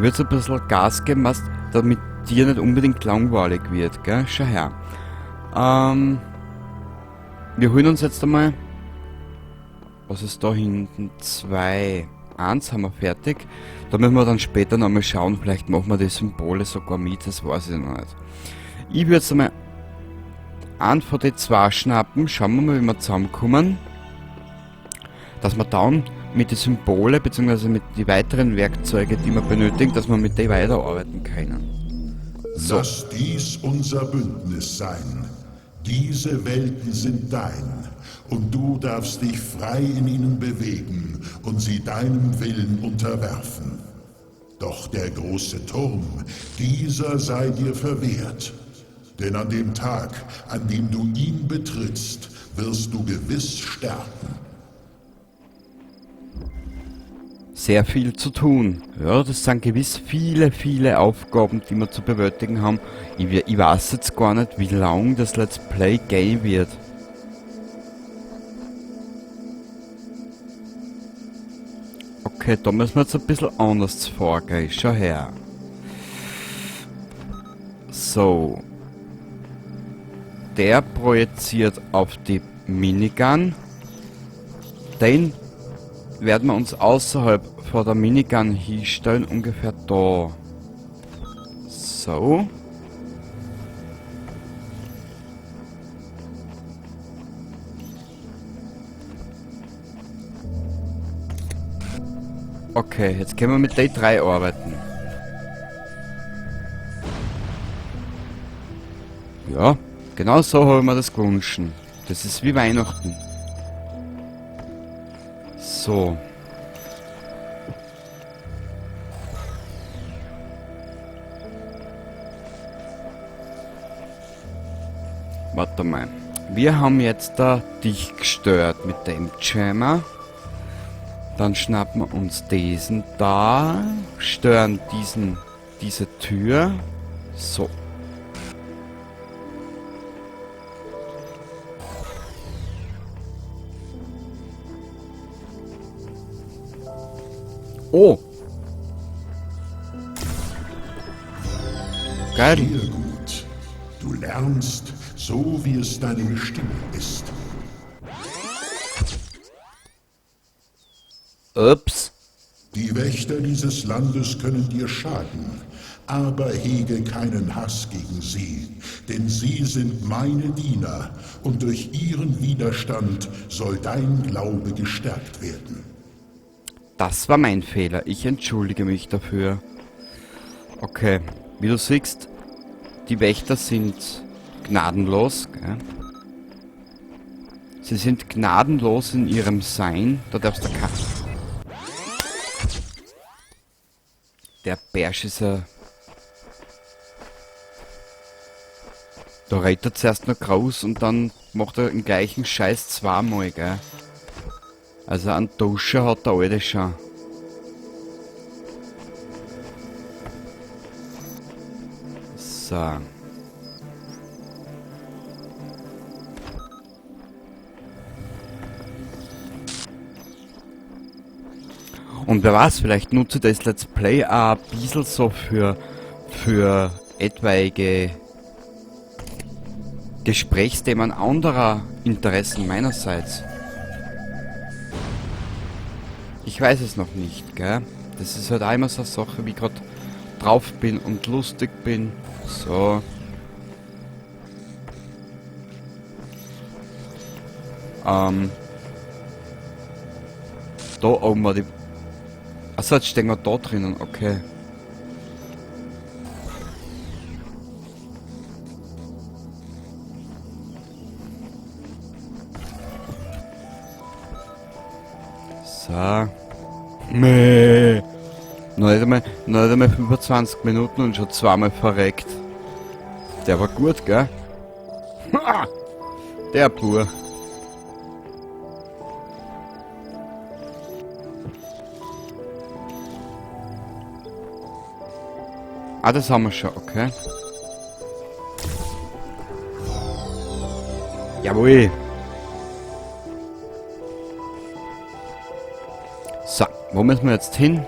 Ich würde jetzt ein bisschen Gas geben, was, damit dir nicht unbedingt langweilig wird, gell? Schau her. Wir holen uns jetzt einmal... Was ist da hinten? 2. 1 haben wir fertig. Da müssen wir dann später nochmal schauen. Vielleicht machen wir die Symbole sogar mit, das weiß ich noch nicht. Ich würde jetzt einmal einen von den 2 schnappen. Schauen wir mal, wie wir zusammenkommen. Dass wir dann mit den Symbole bzw. mit den weiteren Werkzeugen, die wir benötigen, dass wir mit denen weiterarbeiten können. So. Lass dies unser Bündnis sein. Diese Welten sind dein, und du darfst dich frei in ihnen bewegen und sie deinem Willen unterwerfen. Doch der große Turm, dieser sei dir verwehrt. Denn an dem Tag, an dem du ihn betrittst, wirst du gewiss sterben. Sehr viel zu tun. Ja, das sind gewiss viele, viele Aufgaben, die wir zu bewältigen haben. Ich weiß jetzt gar nicht, wie lang das Let's Play gehen wird. Okay, da müssen wir jetzt ein bisschen anders vorgehen. Schau her. So. Der projiziert auf die Minigun. Den werden wir uns außerhalb vor der Minigun hinstellen, ungefähr da. So. Okay, jetzt können wir mit Day 3 arbeiten. Ja, genau so habe ich mir das gewünscht. Das ist wie Weihnachten. So. Warte mal. Wir haben jetzt da dich gestört mit dem Jammer. Dann schnappen wir uns diesen da, stören diese Tür. So. Oh! Geil. Sehr gut. Du lernst, so wie es deine Bestimmung ist. Ups. Die Wächter dieses Landes können dir schaden, aber hege keinen Hass gegen sie, denn sie sind meine Diener und durch ihren Widerstand soll dein Glaube gestärkt werden. Das war mein Fehler. Ich entschuldige mich dafür. Okay, wie du siehst, die Wächter sind gnadenlos. Gell? Sie sind gnadenlos in ihrem Sein. Da darfst du Der Bärsch ist ja... Da rennt er zuerst noch groß und dann macht er den gleichen Scheiß zweimal, gell? Also einen Duscher hat der Alte schon. So. Und wer weiß, vielleicht nutze ich das Let's Play auch ein bisschen so für etwaige Gesprächsthemen anderer Interessen meinerseits. Ich weiß es noch nicht, gell? Das ist halt auch immer so eine Sache, wie ich grad drauf bin und lustig bin. So. Da oben war die... Achso, jetzt stehen wir da drinnen, okay. So. Meh. Noch nicht einmal 25 Minuten und schon zweimal verreckt. Der war gut, gell? Der pur. Ah, das haben wir schon, okay. Jawohl. So, wo müssen wir jetzt hin?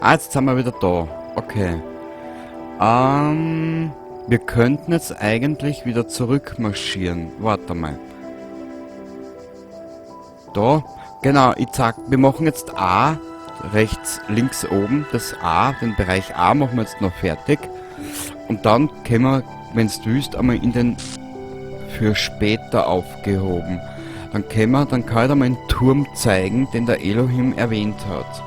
Ah, jetzt sind wir wieder da. Okay. Wir könnten jetzt eigentlich wieder zurückmarschieren. Warte mal. Da. Genau, ich sag, wir machen jetzt A, rechts, links oben, das A, den Bereich A machen wir jetzt noch fertig. Und dann können wir, wenn's du willst, einmal in den für später aufgehoben. Dann kann ich da mal einen Turm zeigen, den der Elohim erwähnt hat.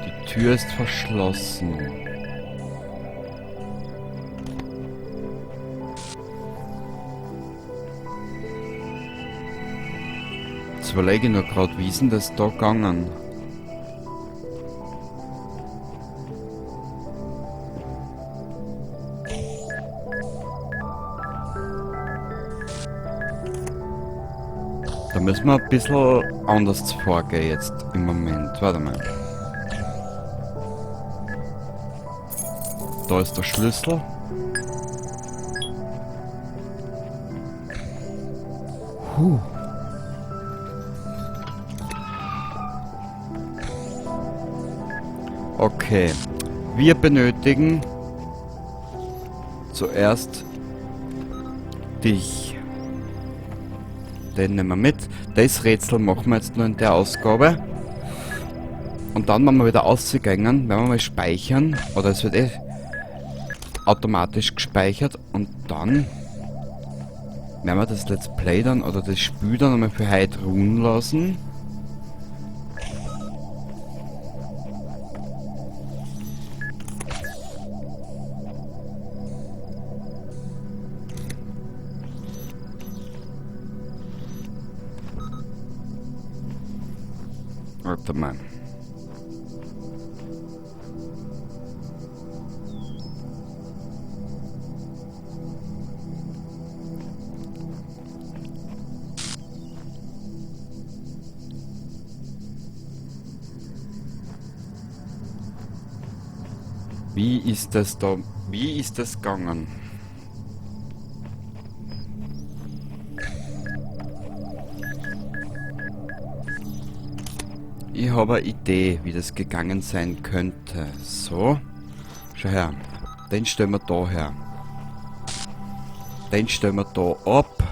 Die Tür ist verschlossen. Jetzt überlege ich nur grad, wie ist denn das da gegangen? Da müssen wir ein bisschen anders vorgehen jetzt im Moment. Warte mal. Da ist der Schlüssel. Huh. Okay. Wir benötigen zuerst dich. Den nehmen wir mit. Das Rätsel machen wir jetzt nur in der Ausgabe. Und dann, wenn wir wieder rausgehen, werden wir mal speichern. Oder es wird eh automatisch gespeichert. Und dann werden wir das Let's Play dann oder das Spiel dann einmal für heute ruhen lassen. Warte mal. Wie ist das da? Wie ist das gegangen? Ich habe eine Idee, wie das gegangen sein könnte. So. Schau her. Den stellen wir da her. Den stellen wir da ab.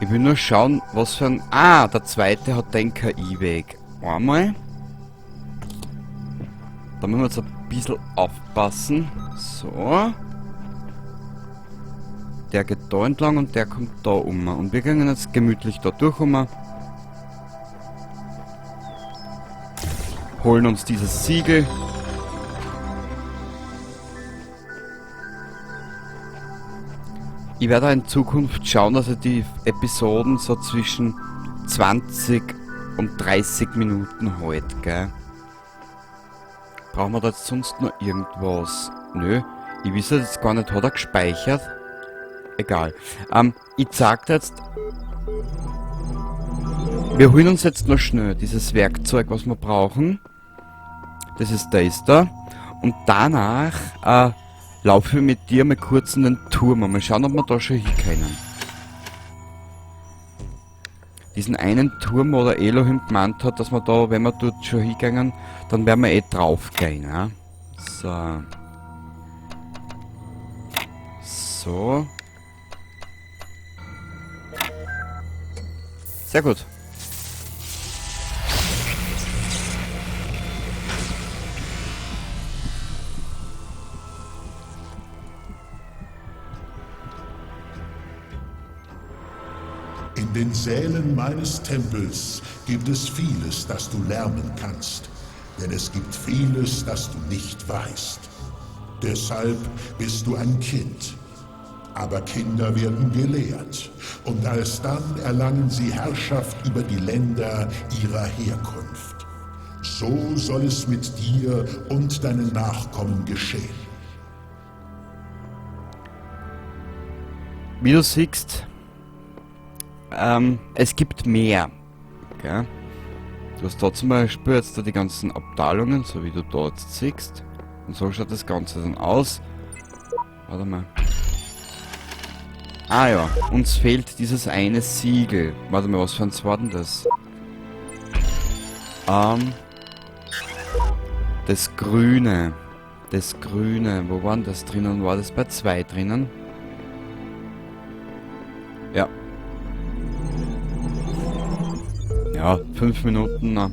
Ich will nur schauen, was für ein... Ah, der zweite hat den K I-Weg. Einmal. Da müssen wir jetzt ein bisschen aufpassen. So. Der geht da entlang und der kommt da um. Und wir gehen jetzt gemütlich da durch um. Holen uns dieses Siegel. Ich werde auch in Zukunft schauen, dass ich die Episoden so zwischen 20 und 30 Minuten halt, gell? Brauchen wir da jetzt sonst noch irgendwas? Nö, ich weiß jetzt gar nicht, hat er gespeichert? Egal. Ich zeig dir jetzt... Wir holen uns jetzt noch schnell dieses Werkzeug, was wir brauchen. Das ist das da. Und danach laufe ich mit dir mal kurz in den Turm. Mal schauen, ob wir da schon hinkommen. Diesen einen Turm, wo der Elohim gemeint hat, dass wir da, wenn wir dort schon hingegangen, dann werden wir eh drauf gehen. Ja? So. So. Sehr gut. In den Sälen meines Tempels gibt es vieles, das du lernen kannst, denn es gibt vieles, das du nicht weißt. Deshalb bist du ein Kind. Aber Kinder werden gelehrt, und alsdann erlangen sie Herrschaft über die Länder ihrer Herkunft. So soll es mit dir und deinen Nachkommen geschehen. Wie du siehst, es gibt mehr. Gell? Du hast da zum Beispiel jetzt da die ganzen Abteilungen, so wie du dort siehst. Und so schaut das Ganze dann aus. Warte mal. Ah ja, uns fehlt dieses eine Siegel. Warte mal, was für eins war denn das? Das Grüne. Das Grüne. Wo war denn das drinnen? War das bei 2 drinnen? Ja. Ja, 5 Minuten. Na.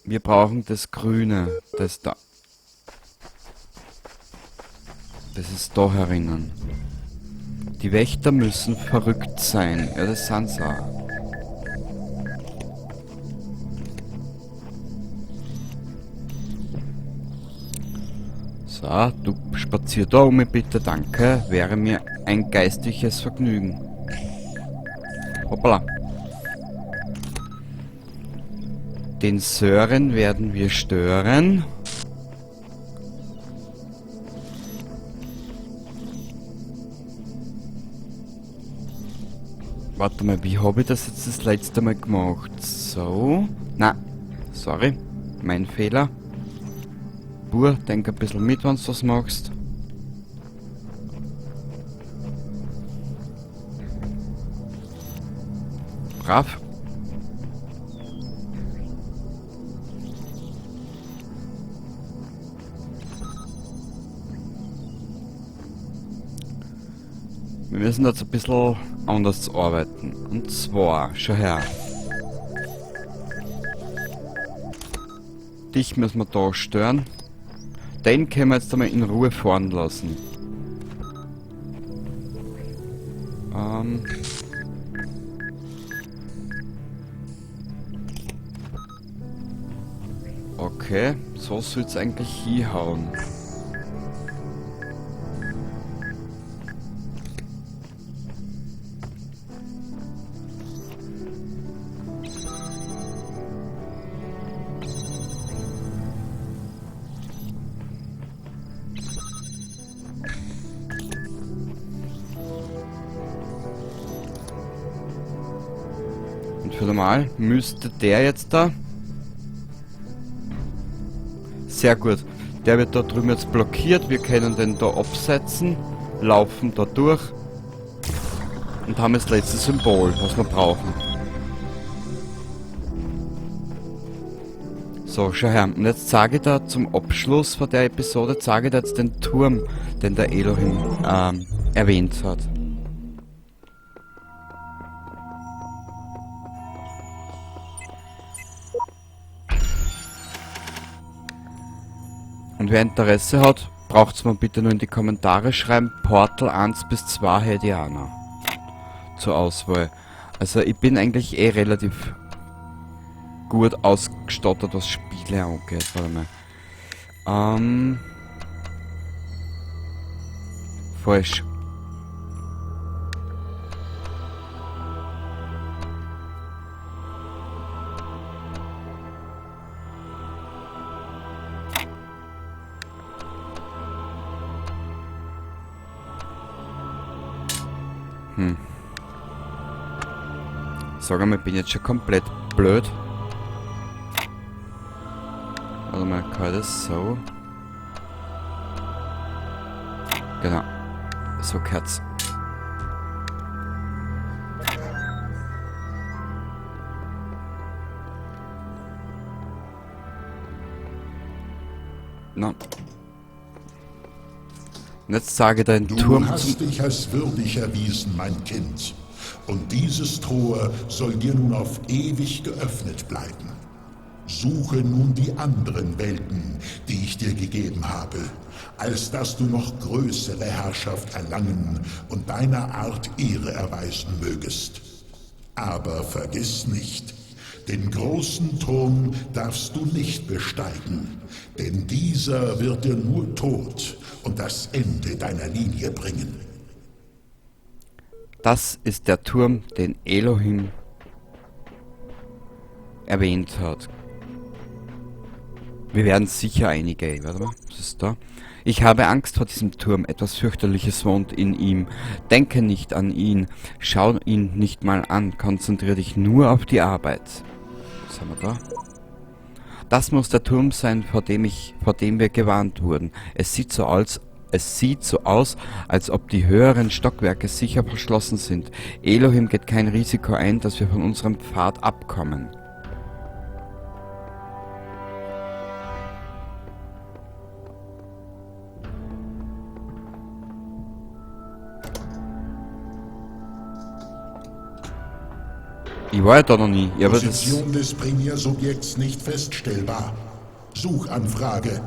Wir brauchen das Grüne. Das da. Das ist da herinnen. Die Wächter müssen verrückt sein. Ja, das sind sie auch. So, du spazier da um mich bitte, danke. Wäre mir ein geistliches Vergnügen. Hoppala. Den Sören werden wir stören. Warte mal, wie hab ich das jetzt das letzte Mal gemacht? So. Na, sorry. Mein Fehler. Bur, denk ein bisschen mit, wenn du das machst. Brav. Wir müssen jetzt ein bisschen anders arbeiten. Und zwar, schau her. Dich müssen wir da stören. Den können wir jetzt einmal in Ruhe fahren lassen. Okay, so soll's eigentlich hinhauen. Und für normal müsste der jetzt da... Sehr gut. Der wird da drüben jetzt blockiert. Wir können den da absetzen. Laufen da durch. Und haben das letzte Symbol, was wir brauchen. So, schau her. Und jetzt zeige ich da zum Abschluss von der Episode, zeige ich da jetzt den Turm, den der Elohim erwähnt hat. Und wer Interesse hat, braucht's mir bitte nur in die Kommentare schreiben. Portal 1 bis 2 hätte ich auch noch zur Auswahl. Also ich bin eigentlich eh relativ gut ausgestattet, was Spiele angeht. Warte mal. Falsch. Sag einmal, ich bin jetzt schon komplett blöd. Warte mal, kann ich das so? Genau. So gehört's. Na. Und jetzt sage ich deinen Turm Du hast zum dich als würdig erwiesen, mein Kind. Und dieses Tor soll dir nun auf ewig geöffnet bleiben. Suche nun die anderen Welten, die ich dir gegeben habe, als dass du noch größere Herrschaft erlangen und deiner Art Ehre erweisen mögest. Aber vergiss nicht, den großen Turm darfst du nicht besteigen, denn dieser wird dir nur Tod und das Ende deiner Linie bringen. Das ist der Turm, den Elohim erwähnt hat. Wir werden sicher einige. Warte mal, was ist da? Ich habe Angst vor diesem Turm. Etwas Fürchterliches wohnt in ihm. Denke nicht an ihn. Schau ihn nicht mal an. Konzentrier dich nur auf die Arbeit. Was haben wir da? Das muss der Turm sein, vor dem wir gewarnt wurden. Es sieht so aus, als ob die höheren Stockwerke sicher verschlossen sind. Elohim geht kein Risiko ein, dass wir von unserem Pfad abkommen. Ich war ja da noch nie. Ja, aber Position des Primärsubjekts nicht feststellbar. Suchanfrage.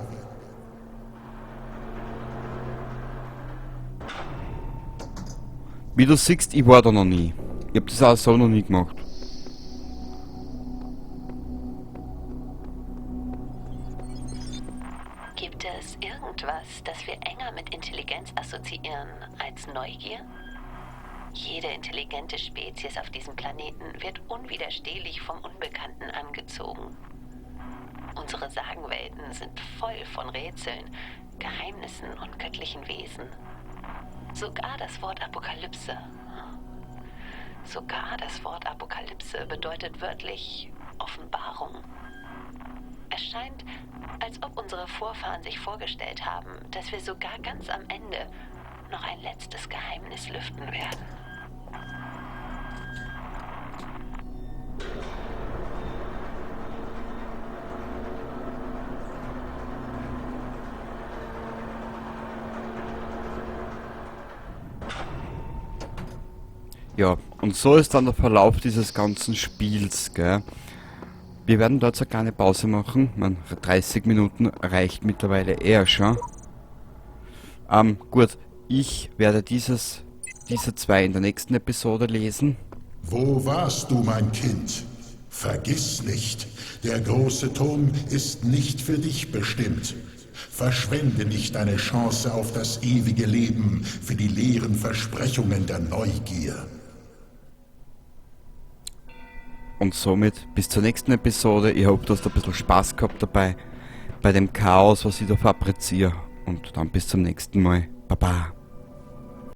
Wie du siehst, ich war da noch nie. Ich hab das auch so noch nie gemacht. Gibt es irgendwas, das wir enger mit Intelligenz assoziieren als Neugier? Jede intelligente Spezies auf diesem Planeten wird unwiderstehlich vom Unbekannten angezogen. Unsere Sagenwelten sind voll von Rätseln, Geheimnissen und göttlichen Wesen. Sogar das Wort Apokalypse. Sogar das Wort Apokalypse bedeutet wörtlich Offenbarung. Es scheint, als ob unsere Vorfahren sich vorgestellt haben, dass wir sogar ganz am Ende noch ein letztes Geheimnis lüften werden. Ja, und so ist dann der Verlauf dieses ganzen Spiels, gell? Wir werden dort eine kleine Pause machen. Man, 30 Minuten reicht mittlerweile eher schon. Gut, ich werde diese zwei in der nächsten Episode lesen. Wo warst du, mein Kind? Vergiss nicht, der große Turm ist nicht für dich bestimmt. Verschwende nicht deine Chance auf das ewige Leben für die leeren Versprechungen der Neugier. Und somit bis zur nächsten Episode. Ich hoffe, du hast ein bisschen Spaß gehabt dabei, bei dem Chaos, was ich da fabriziere. Und dann bis zum nächsten Mal. Baba.